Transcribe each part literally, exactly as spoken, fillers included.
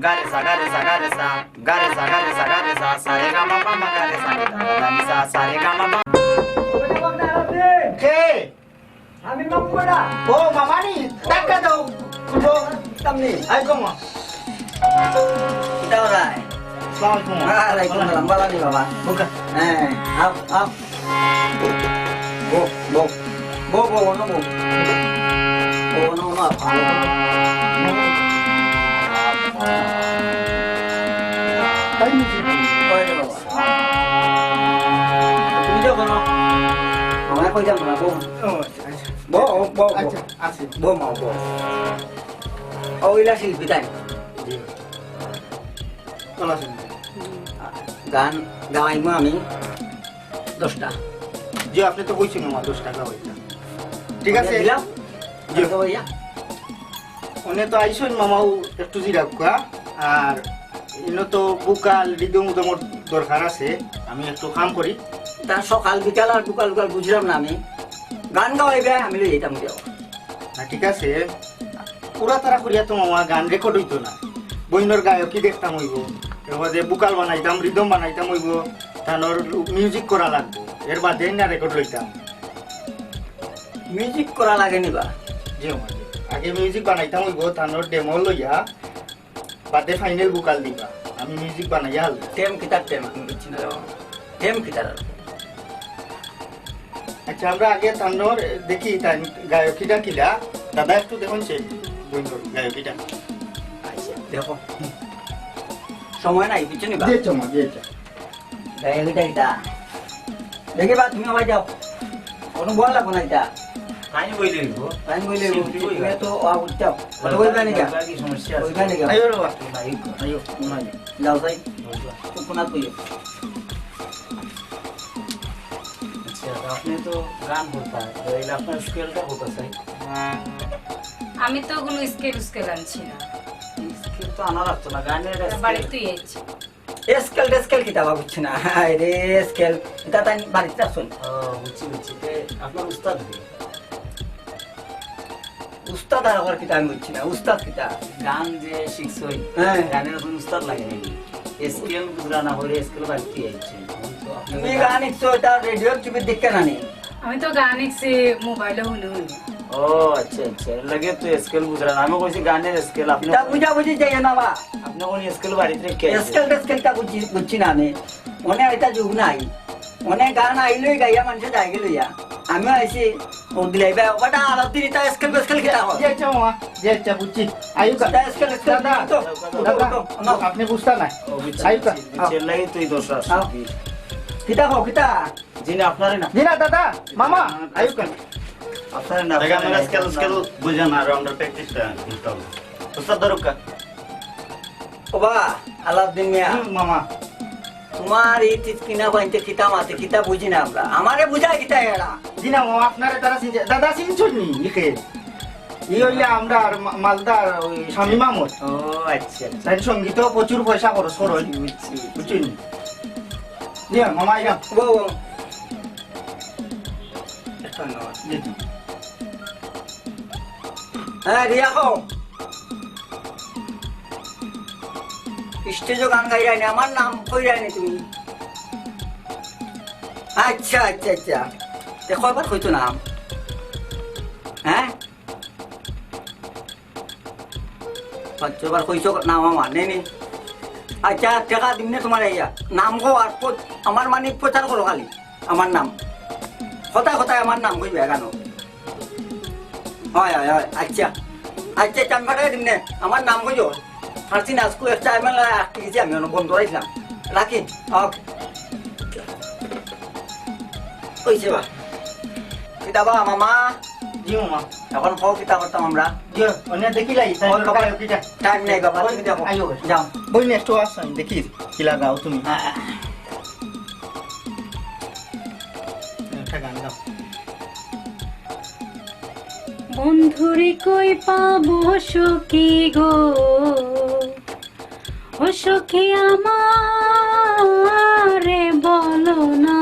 গারে সা গারে সা গারে সা, গারে সা গারে সা গারে সা, সা রে গা মা পা মা গারে সা নি ধা নি সা, সা রে গা মা পা। কে? আমি মামু বেটা। ও মামা নি, টাকা দাও। উঠো। সামনে। আই গো মা। কিতা অয়? আসসালামু আলাইকুম। ওয়ালাইকুম সালাম। বালা নি বাবা? বুকা। হ্যাঁ, আও, আও। বও, বও। বও, বও, অনো বও। বও, অনো, অনো, আও। তাই নাকি? ওই রে বাবা। তুমি যাও কেন? আমায় কই যাবো না, বও। ও, আচ্ছা, আচ্ছা। বও, বও, বও। আচ্ছা, আচ্ছা। বও, মা, বও। ও, ইলা শিল্পী তাই? জি। ভালা আছেন? গান গাওয়াইমু আমি দশটা। জি, আপনি তো কইছেন আমার দশটা গাওয়াইতা। ঠিক আছে। দিলাম। জি। গাওয়াইয়া। অনে তো আইসন মামাও একটু জিরাউক্কা, আর ইনো তো বুকাল রিদম উদমর দরকার আছে, আমি একটু কাম করি। তা সকাল বিকাল আর বুকাল বুকাল বুঝলাম না আমি। গান গাওয়াইবে, আমি লই যাইতাম যাও। না, ঠিক আছে, পুরা তারা করিয়া তো মামা গান রেকর্ড অইতো না। বইনর গায়কি দেখতাম অইবো, এর বাদে বুকাল বানাইতাম, রিদম বানাইতাম অইবো, তানর মিউজিক করা লাগবো, এর বাদে না রেকর্ড লইতাম। মিউজিক করা লাগে নি বা? জি, মামা, জি। আগে মিউজিক বানাইতাম অইবো, তানর ডেমো লইয়া, বাদে ফাইনাল বুকাল দিবা। আমি মিউজিক বানাইয়া হাল। টেম কিতার টেম, আমি বুঝছি না রে বাবা। টেম কিতার আর? আচ্ছা, আমরা আগে তানর দেখি, তাই গায়কিটা কিলা। দাদা, একটু দেখুন সে বইনর গায়কিটা। আচ্ছা, দেখো। সময় নাই, বুঝছো নি বা? জি, আচ্ছা, মা, জি, আচ্ছা। গায়ক ইটা ইটা। দেখি বা, তুমি আবার যাও। কোনো বল লাগবো না ইটা। আমি বইলে হইব। আমি বইলে হইব। শিল্পী তুমি হইবা। তো আ, উঠ যাও। বলবা নি গা? বলবা কি সমস্যা আছে? বলবা নি গা? আইও রে বা। আইও, আইও, আইও। যাও যাই। বলবা। তো কোনা তুই? আচ্ছা, তো আপনি তো গান করতা, তো এই আপনার স্কেলটা কোথা চাই? আমি তো কোনো স্কেল উস্কেল আনছি না। স্কেল তো আনা লাগতো না, গানের একটা স্কেল। বাড়িতেই আছে। স্কেল টেস্কেল কিতা বা বুঝছি না। হায় রে, স্কেল। ইটা তাই বাড়িত আছইন। ও, বুঝছি, বুঝছি। তে আপনার উস্তাদ কে? উস্তাদ আর আবার কিতা আমি বুঝছি না। উস্তাদ কিতা? গান যে শিখছইন, হ্যাঁ। গানের কোনো উস্তাদ লাগে নাকি? স্কেল বুঝরা না হইলে স্কেল বাড়িত আইছে। এখন তো আপনি তুমি গান গান শিখছো, ইটা রেডিও টিভির দেখে না নি? আমি তো গান শিখছি মোবাইলে হুনি হুনি। ও আচ্ছা, আচ্ছা, এর লাগি তো স্কেল বুঝরা না। আমি কইছি গানের স্কেল, আপনি ইটা বুঝাবুঝি যাইও না বা। আপনি কোন স্কেল বাড়িত রেখে আইছেন? স্কেল টেস্কেল ইটা বুঝছি, বুঝছি না আমি। অনে ইটা যুগ নাই। অনে গান আইলেই গাইয়া মানুষে যায়গি লইয়া। আমিও আইছি, ও দিলাই বা, ওটা আলাপ দিন, ইটা স্কেল বেস্কেল কিতা হয়? জি আচ্ছা মামা, জি আচ্ছা, বুঝছি। আইও কা-, ইটা স্কেল, স্কেল দাদা, তো, দাদা, উঠো, উঠো, না। আপনি বুঝতা না। ও, বুঝছি, আইও কা-, বুঝছি, বুঝছি, এর লাগি তো এই দোষ আছে। আও। কিতা কও, কিতা? জি না, আপনারে না। জি না, দাদা, মামা, আইও কা-, আপনারে না, দেখেন, আপনারে আমরা না, স্কেল, আপনারে স্কেল না। বুঝে না, আর আমরা প্র্যাকটিসটা বুঝতে হবে। উস্তাদ দরকার। ও বা, আলাউদ্দিন মিয়া। হুম, মামা। তোমার এই তিতকিনা বাইনতে কিতা মাতে, কিতা বুঝি না আমরা। আমারে বুঝায় কিতা এরা? জি না, মামা, আপনারে তারা চিনছে। দাদা, চিনছইন নি? ইকে। ই অইলে আমরা আর মা-, মালদার ওই শামীম আহমদ। ও, আচ্ছা, আচ্ছা। তাই সঙ্গীতেও প্রচুর পয়সা খরচ করইন। বুঝছি, বুঝছি। বুঝছইন নি? জি, মামা, আইলাম। ও, ও। একটা ধন্যবাদ। জি, জি। হ্যাঁ, রিয়া কও। স্টেজো গান গাইরায় নি, আমার নাম কইরায় নি তুমি। আচ্ছা, আচ্ছা, আচ্ছা। তে কয়বার কইছো নাম? হ্যাঁ? পাঁচ ছয়বার কইছো নাম আমার, নেই নি? আচ্ছা, টেকা দিমনে তোমারে আইয়া। নাম কও আর প-, আমার মানে প্রচার করো খালি। আমার নাম। কথায় কথায় আমার নাম কইবে কেন? হয়, হয়, হয়। আচ্ছা। আচ্ছা, চান পাঠাই দিমনে। আমার নাম কইও। ফার্সি নাচকু এক চার মেলা আটকে গেছি আমি, অনো বন্ধ রাখলাম। রাখি। ওকে। কইছে বা? কিতা বা, মামা? জি, মামা। এখন কও কিতা করতাম আমরা? জি, অনে দেখি লাই, তাই ওর দরকার বাবা কিতা? টাইম নাই বাবা, তুমি দেখো। আইও। যাও। বইন, একটু আসো, আমি দেখি, কি লাগাও তুমি? হ্যাঁ। একটা গান গাও। বন্ধুরে কই পাবো সখী গো, ও সখী আমারে বলো না।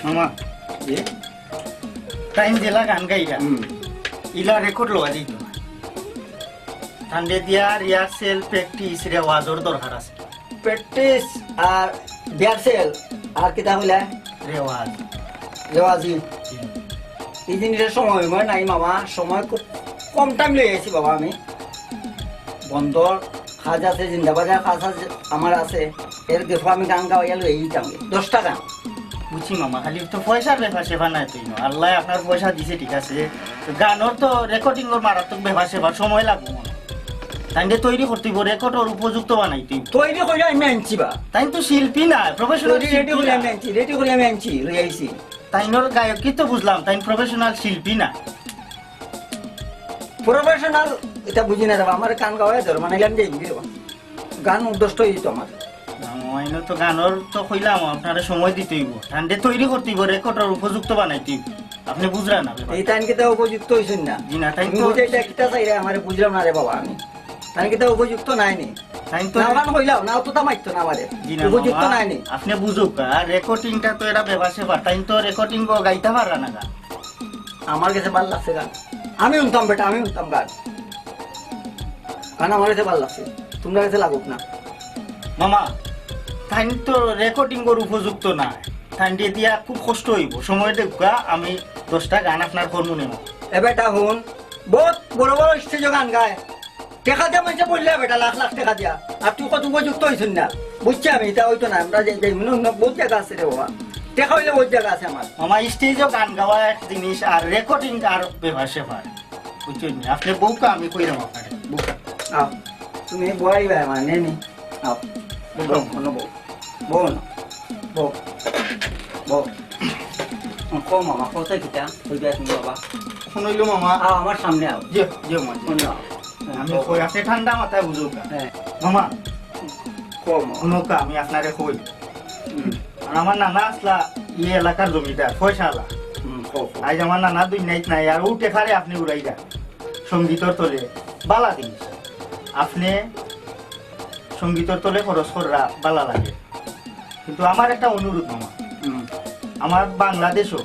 মামা, এ? টাইম দিলা গান গাইরা। হুম। ইলা রেকর্ড লওয়া দিত না। তানরে দিয়া রিহার্সেল, প্র্যাকটিস, রেওয়াজর দরকার আছে। প্র্যাকটিস আর রিহার্সেল আর কিতা কইলা? রেওয়াজ। রেওয়াজি। জি। এই জিনিসের সময় অইবো নাই মামা, সময় খুব কম টাইম লই আইছি বাবা আমি। বন্দর কাজ আছে, জিন্দাবাজার কাজ আছে, আমার আছে। এর গেফা আমি গান গাওয়াইয়া লই আইতাম, দশটা গান। বুঝছি মামা, খালি তো পয়সার ব্যাপার স্যাপার নাই তো ইনো। আল্লায় আপনার পয়সা দিছে, ঠিক আছে, তো গানর তো রেকর্ডিংর মারাত্মক ব্যাপার স্যাপার, সময় লাগবো। তাইনরে তৈরি করতে অইবো, রেকর্ডর উপযুক্ত বানাইতে অইবো। তৈরি করি আমি আনছি বা। তাইন তো শিল্পী না, প্রফেশনাল তৈরি রেডি শিল্পী করি না। আমি আনছি, রেডি করি আমি আনছি, লই আইছি। তাইনর গায়কি তো বুঝলাম, তাইন প্রফেশনাল শিল্পী না। প্রফেশনাল এটা বুঝি না রে বা, আমার গান গাওয়াই ধর, মানে গান যাই বুঝি রে বা। গান মুখস্থ অই যেত আমার। না, মামা, ইনো তো গানর তো কইলাম, আপনারে সময় দিতে অইবো, তানরে তৈরি করতে অইবো, রেকর্ডর উপযুক্ত বানাইতে অইবো। আপনে বুঝরা না ব্যাপার। এই তাইন কিতা উপযুক্ত অইছইন না? জি না, তাইন তুমি তো বুঝে এটা কিতা চাইরা আমারে বুঝলাম না রে বাবা আমি। তাইন কিতা উপযুক্ত নায় নি? তাইন তো না, গান কইলাও, নাও তো তা মারতো না আমারে। জি না, উপযুক্ত মামা, নায় নি? আপনে বুঝুক, আর রেকর্ডিংটা তো এটা ব্যাপার স্যাপার, তাইন তো রেকর্ডিং গাইতা পাররা না গান। আমার গেছে ভালা লাগছে গান। আমি হুনতাম বেটা, আমি হুনতাম গান। গান আমার গেছে ভালা লাগছে। তুমরার গেছে লাগুক না। মামা, তাইন তো রেকর্ডিংর উপযুক্ত না। তাইনরে দিয়া খুব কষ্ট অইবো। সময় দেউক্কা, আমি দশটা গান আপনার করমু নে মামা। এ বেটা হুন, বউত বড় বড় স্টেজো গান গায়। টেকা দিয়া মানষে বইল্লা বেটা, লাখ লাখ টেকা দিয়া। আর তুই কত উপযুক্ত অইছইন না। বুঝছি আমি, ইটা অইতো না। আমরা যে, যে মনে অন্য বউত জাগা আছে রে বাবা। টেকা অইলে বউত জাগা আছে আমার। মামা, স্টেজো গান গাওয়া এক জিনিস, আর রেকর্ডিং আর ব্যাপার স্যাপার। বুঝছইন নি? আপনে বউক্কা, আমি কইরাম আপনারে। বউক্কা। আও, তুমি বওয়াই ভাই আমার, নে নি। আও, বও, বও, বও। বও না। বও। বও। কও মামা, কও তো কিতা? কইবে তুমি বাবা। অখন অইলো মামা। আও, আমার সামনে আও। জি, জি, মামা, জি। অন্য আও। আমি কও। কই, আপনে ঠান্ডা মাথায় বুঝুক্কা। হ্যাঁ। মামা, কও মামা। হুনউক্কা, আমি আপনারে কই। হুম। আর আমার নানা আছলা ই এলাকার জমিদার, পয়সাআলা। হুম, কও, কও। আইজ আমার নানা দুনিয়াত নাই, আর অউ টেকারে আপনে উড়াইরা। সঙ্গীতর তলে বালা জিনিস। আপনে সঙ্গীতর তলে খরচ কররা বালা লাগে। কিন্তু আমার একটা অনুরোধ মামা, হুম। আমার বাংলাদেশো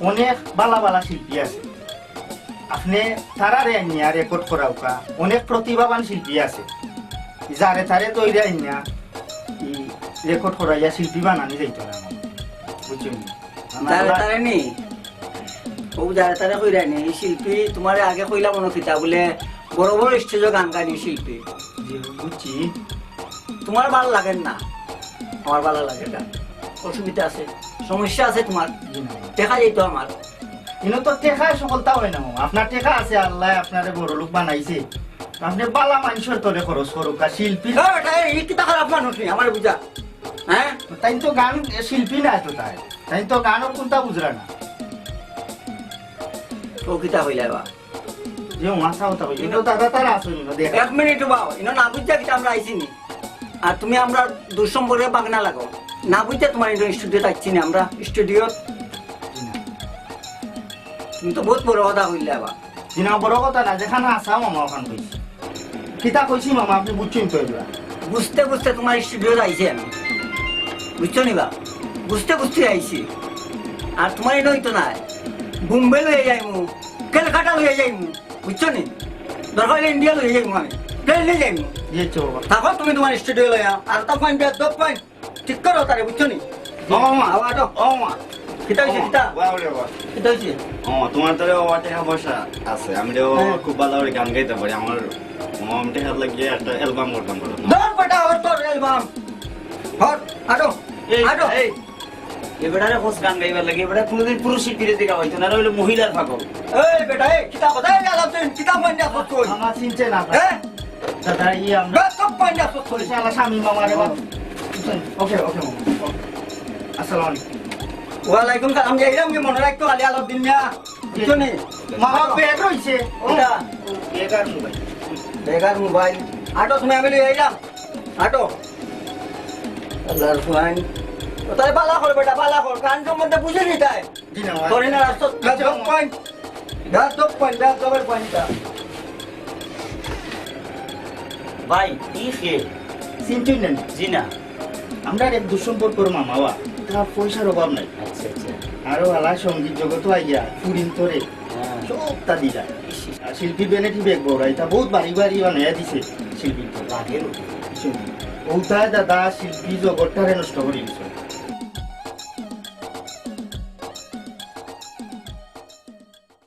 অনেক বালা বালা শিল্পী আছে, আপনে তারারে আনিয়া রেকর্ড করাউক্কা। অনেক প্রতিভাবান শিল্পী আছে, যারে তারে ধইরা আনিয়া ই রেকর্ড করাইয়া শিল্পী বানানি যাইতো না মামা, বুঝছইন নি? যারে তারে নি? অউ যারে তারে কইরায় নি, ই শিল্পী তুমারে আগে কইলাম অনো কিতা বুলে বড় বড় স্টেজো গান গায় নি শিল্পী। জি, বুঝছি। তুমার ভালা লাগের না, আমার ভালা লাগের গান। অসুবিধা আছে, সমস্যা আছে তুমার। জি না। টেকা যাইতো আমার। ইনো তো টেকায় সফলতা অয় না মামা। আপনার টেকা আছে, আল্লায় আপনারে বড়লোক বানাইছে। আপনে বালা মানষর তলে খরচ করউক্কা, শিল্পী। এ বেটা, ই কিতা খারাপ মানুষ নি, আমারে বুঝা। হ্যাঁ? তাইন তো গান শিল্পী না তো তাই। তাইন তো গানর কুন্তা বুঝরা না। ও কিতা কইলা বা? যে মাথা কথা কইছে, ইনো দাদা তারা আছে নি, দেখ। এক মিনিট বাও, ইনো না বুঝা কিতা আমরা আইছি নি? আর তুমি আমরার দুঃসম্পর্কে বাগনা লাগাও। না বুঝা তুমার ইনো স্টুডিওত আইছি নি আমরা, স্টুডিওত। তুমি তো বউত বড় কথা কইলা বা। জি না, বড় কথা না, যেখান হাছা মামা অখান কইছি। কিতা কইছি মামা, আপনে বুঝছইন তো এগুলা? বুঝতে বুঝতে তুমার স্টুডিওত আইছি আমি, বুঝছো নি বা? বুঝতে বুঝতে আইছি। আর তুমার ইনো অইতো নায়, বোম্বে লইয়া যাইমু, কলকাতা লইয়া যাইমু, বুঝছো নি? দরকার অইলে ইন্ডিয়া লইয়া যাইমু আমি, প্লেন লইয়া যাইমু। জি, আচ্ছা বাবা। থাকো তুমি তুমার স্টুডিও লইয়া, আর তা কইন বেয়াদব কইন। ঠিক করো তারে, বুঝছো নি? ও মামা। আও, আটো। ও মামা। কিতা অইছে, ও মামা, কিতা? বাহ রে বাহ। কিতা অইছে? ও মামা, তুমার তো রে বাবা টেকা পয়সা আছে, আমি রে বাবা হ্যাঁ। খুব ভালা করি গান গাইতাম পারি। আমার মামা, আমি টেকা লাগিয়া একটা অ্যালবাম করতাম পারি। ধর বেটা, ওর তোর অ্যালবাম। ধর, আটো, এই, আটো। এই, এ বেটারে কস গান গাইবার লাগি, এ বেটা কুনুদিন পুরুষ শিল্পীরে দেখা অইতো না, অইলো মহিলার পাগল। এই বেটা, এই, কিতা কথা, এই আলাপ তুই, কিতা মাইন্ডা করছ তুই? মামা চিনছে না। হ্যাঁ? দাদা, ই আমরা বেয়াদব পাইন্ডা সব করি। শালা স্বামী মামা রে বাপ। ওকে, ওকে, মামা। ওকে। আসসালামু আলাইকুম। ওয়ালাইকুম সালাম। এই রাম কি মনে রাখতো খালি আলাপ দিন মিয়া। বুঝছো নি? মামা, ব্যাগ রইছে। ও। এটা? ব্যাগ আর মোবাইল। ব্যাগ আর মোবাইল। আটো, তুমি আমি লই আইলাম। আটো। আল্লাহর ফুয়াইন। ও তাই বালা কর বেটা, বালা কর। গান সম্বন্ধে বুঝে নি তাই? জি না, ভাই। করি না রাস্তা, আচ্ছা, বেয়াদব পয়েন্ট। বেয়াদব পয়েন্ট, বেয়াদবের পয়েন্টটা। ভাই, ই কে? চিনছইন না? জি না। আমরার এক দুঃসম্পর্কর মামা বা, তার পয়সার অভাব নাই। আচ্ছা, আচ্ছা। আরো আলা সঙ্গীত জগতো আইয়া, ফুরিন তোরে। হ্যাঁ। সবতা দিলা। আর শিল্পী ভ্যানিটি ব্যাগ বউরা, ইতা বউত ভারি ভারি বানাইয়া দিছে শিল্পীর তো। লাগে রে। বুঝছো নি? অউতায় দাদা শিল্পী জগৎটারে নষ্ট করি দিছে।